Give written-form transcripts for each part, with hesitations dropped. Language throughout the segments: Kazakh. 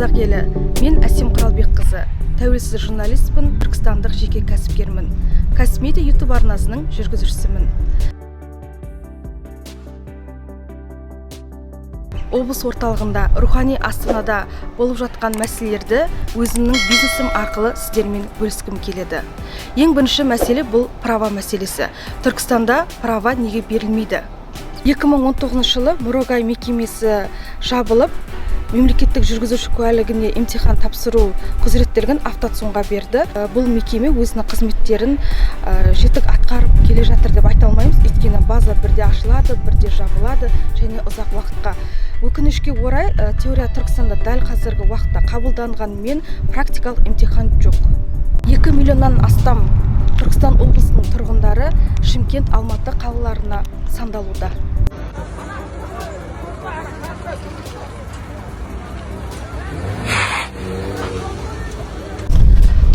Қазақ елі! Мен Әсем Құралбекқызы, тәуелсіз журналистпін, түркістандық жеке кәсіпкермін, Кәсіпмедиа Ютуб арнасының жүргізушісімін. Облыс орталығында, рухани астанада болып жатқан мәселелерді өзімнің бизнесім арқылы сіздермен бөліскім келеді. Ең бірінші мәселе — бұл права мәселесі. Түркістанда права неге берілмейді? 2019 жылы Мурогай мекемесі жабылып, мемлекеттік жүргізуші куәлігіне емтихан тапсыру құзыреттілігін АвтоЦОНға берді. Бұл мекеме өзінің қызметтерін жетік атқарып келе жатыр деп айта алмаймыз, өйткені база бірде ашылады, бірде жабылады және ұзақ уақытқа. Өкінішке орай, теория Түркістанда дәл қазіргі уақытта қабылданғанымен, практикалық емтихан жоқ. 2 миллионнан астам Түркістан облысының тұрғындары Шымкент, Алматы қалаларына сандалуда.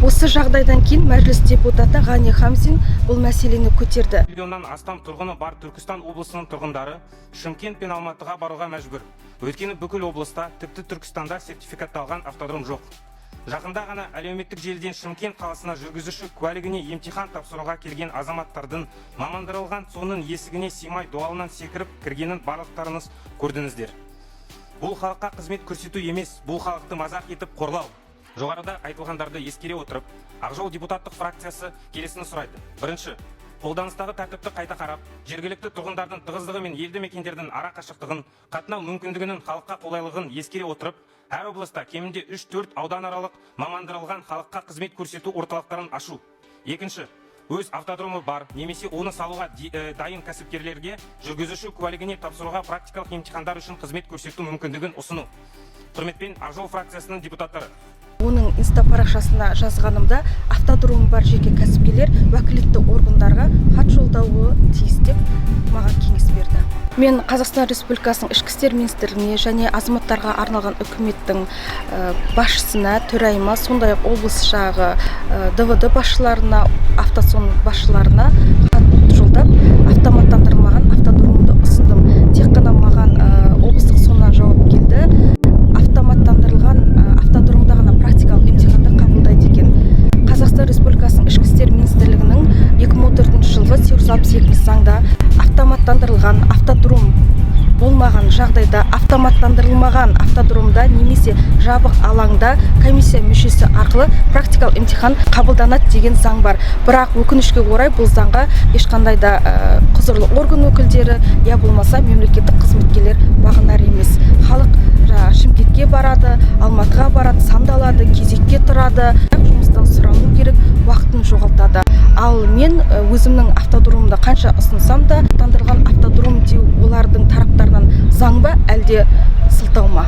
Осы жағдайдан кейін Мәжіліс депутаты Ғани Хамзин бұл мәселені көтерді. Миллионнан астам тұрғыны бар Түркістан облысының тұрғындары Шымкент пен Алматыға баруға мәжбүр. Өйткені бүкіл облыста, тіпті Түркістанда сертификатталған автодром жоқ. Жақында ғана әлеуметтік желіден Шымкент қаласына жүргізуші куәлігіне емтихан тапсыруға келген азаматтардың мамандырылған ЦОНның есігіне сыймай, дуалынан секіріп кіргенін барлықтарыңыз көрдіңіздер. Бұл халыққа қызмет көрсету емес, бұл халықты мазақ етіп қорлау. Жоғарыда айтылғандарды ескере отырып, Ақжол депутаттық фракциясы келесіні сұрайды. Бірінші, қолданыстағы тәртіпті қайта қарап, жергілікті тұрғындардың тығыздығы мен елді мекендердің ара қашықтығын, қатынау мүмкіндігінің халыққа қолайлылығын ескере отырып, әр облыста кемінде 3-4 ауданаралық мамандырылған халыққа қызмет көрсету орталықтарын ашу. Екінші, өз автодромы бар немесе оны салуға дайын кәсіпкерлерге жүргізуші куәлігіне тапсыруға практикалық емтихандар үшін қызмет көрсету мүмкіндігін ұсыну. Құрметпен, Ақжол фракциясының депутаттары. Оның инста парақшасына жазғанымда, автодром бар жеке кәсіпкерлер уәкілетті органдарға хат жолдауы тиіс деп маған кеңес берді. Мен Қазақстан Республикасының Ішкі істер министрлігіне және азаматтарға арналған үкіметтің басшысына, төрайымы, сондай ақ облыс жағы ДВД басшыларына, АвтоЦОН басшыларына хат жолдап, автоматтандырылмаған автодромды ұсындым. Тек қана маған облыстық ЦОНнан жауап келді: автоматтандырылған автодромда ғана практикалық емтиханды қабылдайды екен. Қазақстан Республикасының Ішкі істер министрлігінің 2014 жылғы 862 заңда автоматтандырылған автодром болмаған жағдайда автоматтандырылмаған автодромда немесе жабық алаңда комиссия мүшесі арқылы практикалық емтихан қабылданады деген заң бар. Бірақ өкінішке орай, бұл заңға ешқандай да құзырлы орган өкілдері я болмаса мемлекеттік қызметкерлер бағынар емес. Халық жаңағы Шымкентке барады, Алматыға барады, сандалады, кезекке тұрады, жұмыстан сұрану керек, уақытын жоғалтады. Ал мен өзімнің автодромымды қанша ұсынсам да, тандырған автодром деу олардың тараптарынан заң ба, әлде сылтау ма?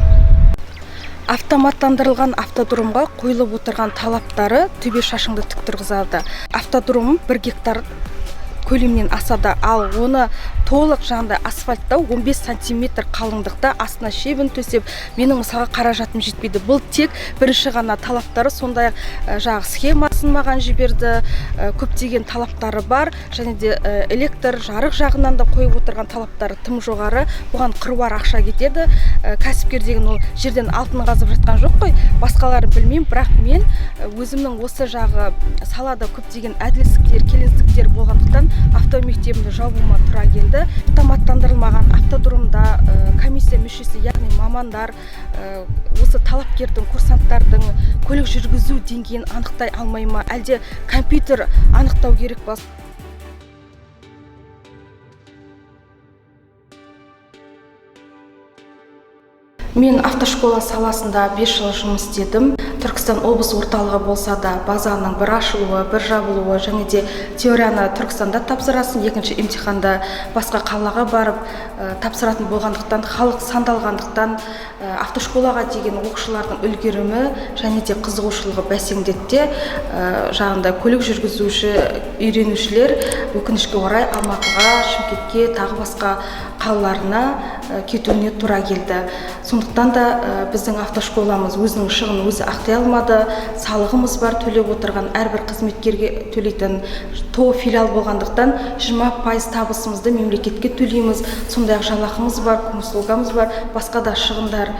Автоматтандырылған автодромға қойылып отырған талаптары төбе шашыңды тік тұрғызады. Автодром 1 гектар көлемнен асады, ал оны толық жаңағыдай асфальттау, 15 сантиметр қалыңдықта, астына щебень төсеп, менің, мысалға, қаражатым жетпейді. Бұл тек бірінші ғана талаптары. Сондай ақ жаңағы схемасын маған жіберді, көптеген талаптары бар және де электр жарық жағынан да қойып отырған талаптары тым жоғары. Бұған қыруар ақша кетеді. Кәсіпкер деген ол жерден алтын қазып жатқан жоқ қой. Басқаларын білмеймін, бірақ мен өзімнің осы жағы салада көптеген әділсіздіктер, келеңсіздіктер болғандықтан, автомектебімді жабуыма тура келді. Автоматтандырылмаған автодромда комиссия мүшесі, яғни мамандар осы талапкердің, курсанттардың көлік жүргізу деңгейін анықтай алмай ма, әлде компьютер анықтау керек па? Мен автошкола саласында 5 жыл жұмыс істедім. Түркістан облыс орталығы болса да, базаның бір ашылуы, бір жабылуы және де теорияны Түркістанда тапсырасың, екінші емтиханды басқа қалаға барып тапсыратын болғандықтан, халық сандалғандықтан, автошколаға деген оқушылардың үлгерімі және де қызығушылығы бәсеңдеді де, жаңағындай көлік жүргізуші үйренушілер, өкінішке орай, Алматыға, Шымкентке, тағы басқа қалаларына кетуіне тура келді. Сондықтан да біздің автошколамыз өзінің шығынын өзі ақтай алмады. Салығымыз бар, төлеп отырған әрбір қызметкерге төлейтін. ТОО филиал болғандықтан 20% табысымызды мемлекетке төлейміз. Сондай-ақ жалақымыз бар, услугамыз бар, басқа да шығындар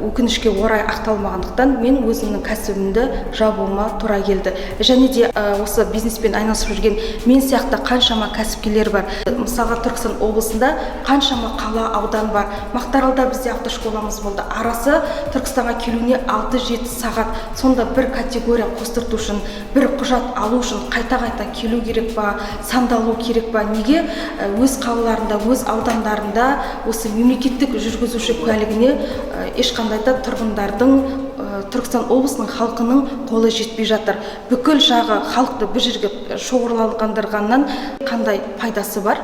өкінішке орай ақталмағандықтан мен өзімнің кәсібімді жабуыма тура келді. Және де осы бизнеспен айналысып жүрген мен сияқты қаншама кәсіпкерлер бар. Мысалға, Түркістан облысында қаншама қала, аудан бар. Мақтааралда бізде автошколамыз болды. Арасы Түркістанға келуіне 6-7 сағат. Сонда бір категория қостырту үшін, бір құжат алу үшін қайта-қайта келу керек па, сандалу керек па? Неге өз қалаларында, өз аудандарында осы мемлекеттік жүргізуші куәлігіне ешқандай да тұрғындардың, Түркістан облысының халқының қолы жетпей жатыр? Бүкіл жағы халықты бір жерге шоғырландырғаннан қандай пайдасы бар?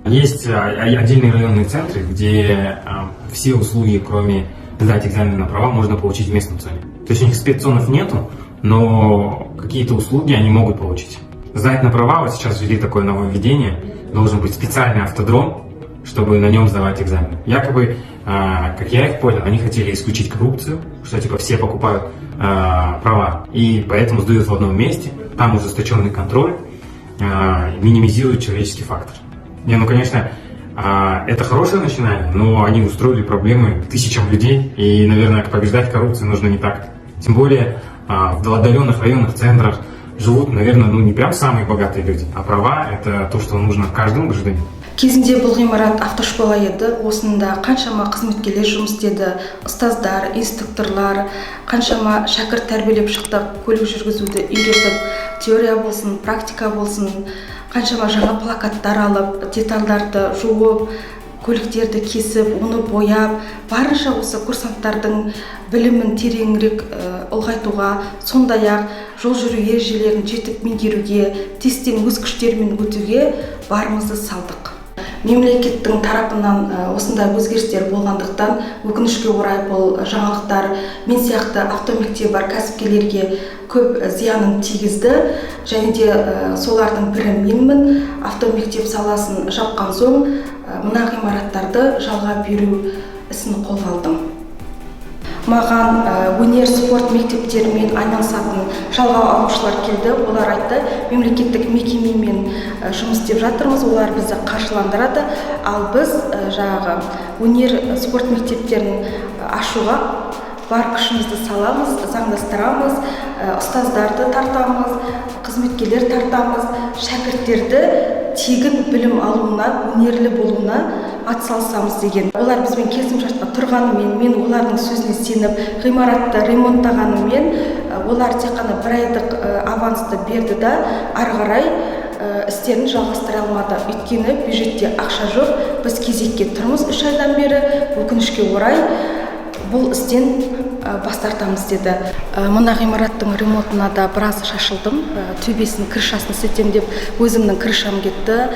Есть отдельные районные центры, где все услуги, кроме сдать экзамен на права, можно получить в местном ЦОНе. То есть у них спецЦОНов нету, но какие-то услуги они могут получить. Сдать на права, вот сейчас ввели такое нововведение, должен быть специальный автодром, чтобы на нем сдавать экзамен. Якобы, как я их понял, они хотели исключить коррупцию, что типа все покупают права, и поэтому сдают в одном месте, там ужесточенный контроль, минимизирует человеческий фактор. Не, ну, конечно, это хорошее начинание, но они устроили проблемы тысячам людей, и, наверное, побеждать коррупцию нужно не так. Тем более в отдаленных районах, центрах живут, наверное, ну, не прям самые богатые люди, а права – это то, что нужно каждому гражданину. Кезінде бұл ғимарат автошкола еді. Осында қаншама қызметкерлер жұмыс істеді, ұстаздар, инструкторлар, қаншама шәкірт тәрбиелеп шықтық, көлік жүргізуді үйретіп, теория болсын, практика болсын, қаншама жаңа плакаттар алып, детальдарды жуып, көліктерді кесіп, оны бояп, барынша осы курсанттардың білімін тереңірек ұлғайтуға, сондай-ақ жол жүру ережелерін жетік меңгеруге, тесттен өз күштерімен өтуге барымызды салдық. Мемлекеттің тарапынан осындай өзгерістер болғандықтан, өкінішке орай, бұл жаңалықтар мен сияқты автомектебі бар кәсіпкерлерге көп зиянын тигізді. Және де солардың бірі менмін. Автомектеп саласын жапқан соң, мына ғимараттарды жалға беру ісін қолға алдым. Маған өнер, спорт мектептерімен айналысатын жалға алушылар келді. Олар айтты: мемлекеттік мекемемен жұмыс істеп жатырмыз, олар бізді қаржыландырады, ал біз жаңағы өнер, спорт мектептерін ашуға бар күшімізді саламыз, заңдастырамыз, ұстаздарды тартамыз, қызметкерлер тартамыз, шәкірттерді тегін білім алуына, өнерлі болуына атсалысамыз деген. Олар бізбен келісімшартқа тұрғанымен, мен олардың сөзіне сеніп, ғимаратты ремонттағанымен, олар тек қана бір айлық авансты берді да, ары қарай істерін жалғастыра алмады, өйткені бюджетте ақша жоқ, біз кезекке тұрмыз 3 айдан бері, өкінішке орай, бұл істен бас тартамыз деді. Мына ғимараттың ремонтына да біраз шашылдым. Төбесін, крышасын істетемін деп өзімнің крышам кетті.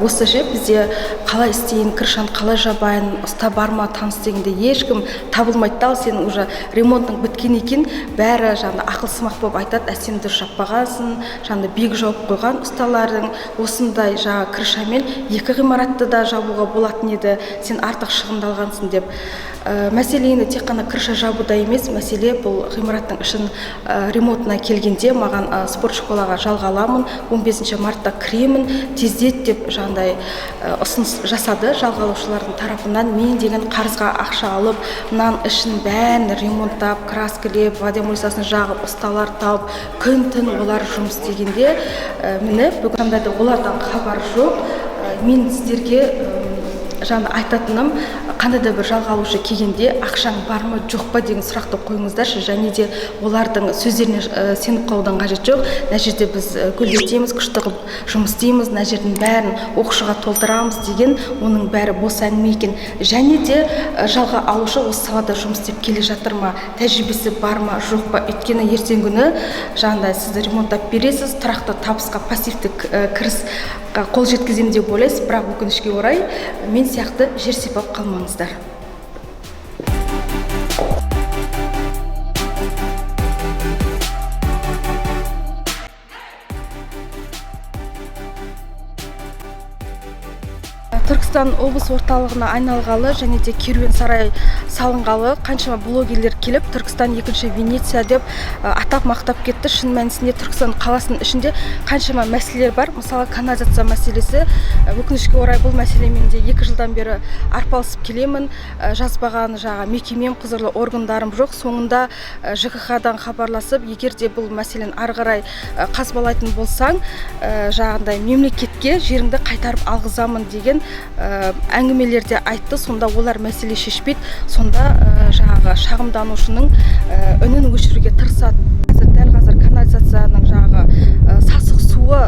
Осы ше, бізде қалай істейін, крышаны қалай жабайын, ұста бар ма, таныс дегенде ешкім табылмайды да. Ал сен уже ремонтың біткен екен, бәрі жаңағыдай ақылсымақ болып айтады: «Ә, сен дұрыс жаппағансың, жаңағыдай биік жауып қойған ұсталарың, осындай жаңағы крышамен екі ғимаратты да жабуға болатын еді, сен артық шығындалғансың», – деп. Мәселе енді тек қана крыша жабуда емес, мәселе бұл ғимараттың ішін ремонтына келгенде, маған спорт школаға жалға аламын, 15 мартта кіремін, тездет деп жаңағыдай ұсыныс жасады жалға алушылардың тарапынан. Мен деген қарызға ақша алып, мынаның ішін бәрін ремонттап, краскілеп, водоэмульсиясын жағып, ұсталар тауып, күн түн олар жұмыс істегенде, міне, бүгін қандай да олардан хабар жоқ. Мен сіздерге жаңа айтатыным, қандай да бір жалға алушы келгенде ақшаң бар ма, жоқ па деген сұрақты қойыңыздаршы. Және де олардың сөздеріне сеніп қалудың қажеті жоқ. Мына жерде біз гүлдетеміз, күшті қылып жұмыс істейміз, мына жердің бәрін оқушыға толтырамыз деген, оның бәрі бос әңгіме екен. Және де жалға алушы осы салада жұмыс істеп келе жатыр ма, тәжірибесі бар ма, жоқ па? Өйткені ертеңгі күні жаңағыдай сіз ремонттап бересіз, тұрақты табысқа, пассивті кіріс қол жеткіземін деп ойлайсыз, бірақ өкінішке орай, мен сияқты жер сипап қалмаңыздар. Түркістан Түркістан облыс орталығына айналғалы және де керуен сарай салынғалы қаншама блогерлер келіп, Түркістан екінші Венеция деп атап мақтап кетті. Шын мәнісінде Түркістан қаласының ішінде қаншама мәселелер бар. Мысалы, канализация мәселесі. Өкінішке орай, бұл мәселемен де 2 жылдан бері арпалысып келемін. Жазбаған жаңағы мекемем, құзырлы органдарым жоқ. Соңында ЖКХ-дан хабарласып, егер де бұл мәселені ары қарай қазбалайтын болсаң, жаңағындай мемлекетке жеріңді қайтарып алғызамын деген әңгімелер де айтты. Сонда олар мәселе шешпейді, сонда жаңағы шағымданушының үнін өшіруге тырысады. Қазір, дәл қазір канализацияның жаңағы сасық суы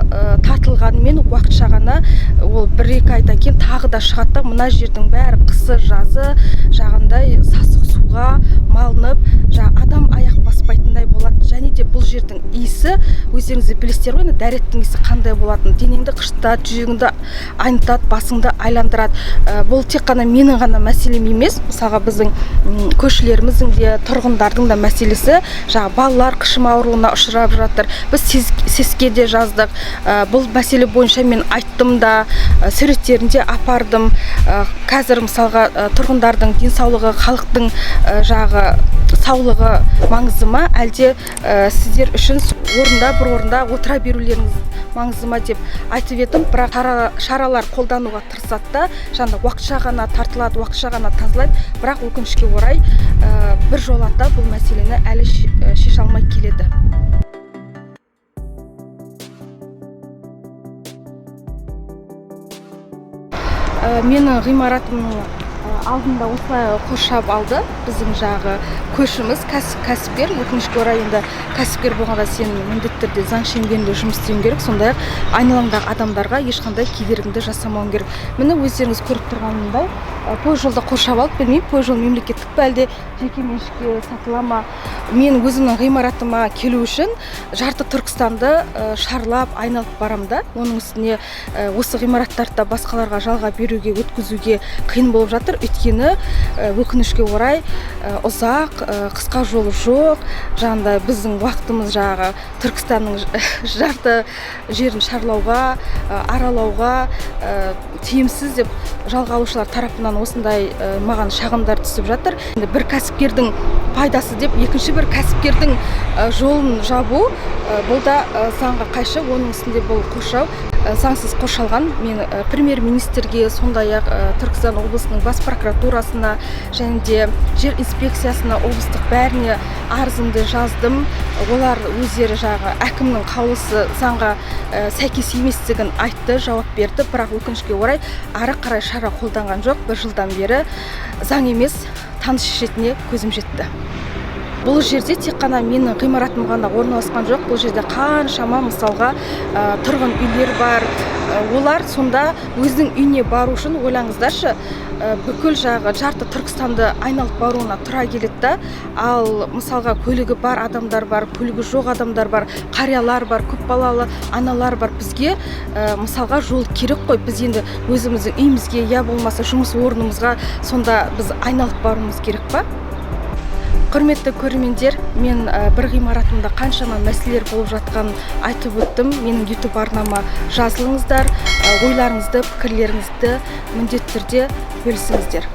тартылғанымен, уақытша ғана ол, 1-2 айдан кейін тағы да шығады да, мына жердің бәрі қысы жазы жаңағындай сасық суға малынып, жаңа адам аяқ баспайтындай болады. Және де бұл жердің иісі, өздеріңіз де білесіздер ғой енді, дәреттің иісі қандай болатынын: денеңді қышытады, жүрегіңді айнытады, басыңды айландырады. Бұл тек қана менің ғана мәселем емес, мысалға, біздің көршілеріміздің де, тұрғындардың да мәселесі. Жаңағы балалар қышым ауруына ұшырап жатыр. Біз СЭС-ке де жаздық. Бұл мәселе бойынша мен айттым да, суреттерін де апардым. Қазір, мысалға, тұрғындардың денсаулығы, халықтың жаңағы саулығы маңызды ма, әлде сіздер үшін орында, бір орында отыра берулеріңіз маңызды ма деп айтып едім. Бірақ шаралар қолдануға тырысады да, жаңағы уақытша ғана тартылады, уақытша ғана тазалайды, бірақ өкінішке орай, бір жолата бұл мәселені әлі шеше алмай келеді. Менің ғимаратымның алдында осылай қоршап алды біздің жағы көршіміз, кәсіпкер. Өкінішке орай, енді кәсіпкер болғанда сен міндетті түрде заң шеңберінде жұмыс істеуің керек, сондай ақ айналаңдағы адамдарға ешқандай кедергіңді жасамауың керек. Міне, өздеріңіз көріп тұрғанындай, пойыз жолды қоршап алып, білмеймін, пойыз жол мемлекеттік пе, әлде жеке меншікке сатыла ма. Мен өзімнің ғимаратыма келу үшін жарты Түркістанды шарлап айналып барамын да. Оның үстіне осы ғимараттарды да басқаларға жалға беруге, өткізуге қиын болып жатыр, өйткені өкінішке орай, ұзақ, қысқа жолы жоқ. Жаңағыдай біздің уақытымыз жаңағы Түркістанның жарты жерін шарлауға, аралауға тиімсіз деп жалға алушылар тарапынан осындай маған шағымдар түсіп жатыр. Енді бір кәсіпкердің пайдасы деп екінші бір кәсіпкердің жолын жабу, бұл да заңға қайшы. Оның үстінде бұл қоршау заңсыз қоршалған. Мен премьер министрге, сондай ақ Түркістан облысының бас прокуратурасына және де жер инспекциясына облыстық, бәріне арызымды жаздым. Олар өздері жағы әкімнің қаулысы заңға сәйкес еместігін айтты, жауап берді, бірақ өкінішке орай ары қарай шара қолданған жоқ. Бір жылдан бері заң емес, таныс шешетініне көзім жетті. Бұл жерде тек қана менің ғимаратым ғана орналасқан жоқ, бұл жерде қаншама, мысалға, тұрғын үйлер бар. Олар сонда өзінің үйіне бару үшін, ойлаңыздаршы, бүкіл жағы жарты Түркістанды айналып баруына тура келеді да. Ал мысалға, көлігі бар адамдар бар, көлігі жоқ адамдар бар, қариялар бар, көпбалалы аналар бар. Бізге мысалға, жол керек қой. Біз енді өзіміздің үйімізге я болмаса жұмыс орнымызға сонда біз айналып баруымыз керек па? Құрметті көрермендер, мен бір ғимаратымда қаншама мәселелер болып жатқанын айтып өттім. Менің YouTube арнама жазылыңыздар, ойларыңызды, пікірлеріңізді міндетті түрде бөлісіңіздер.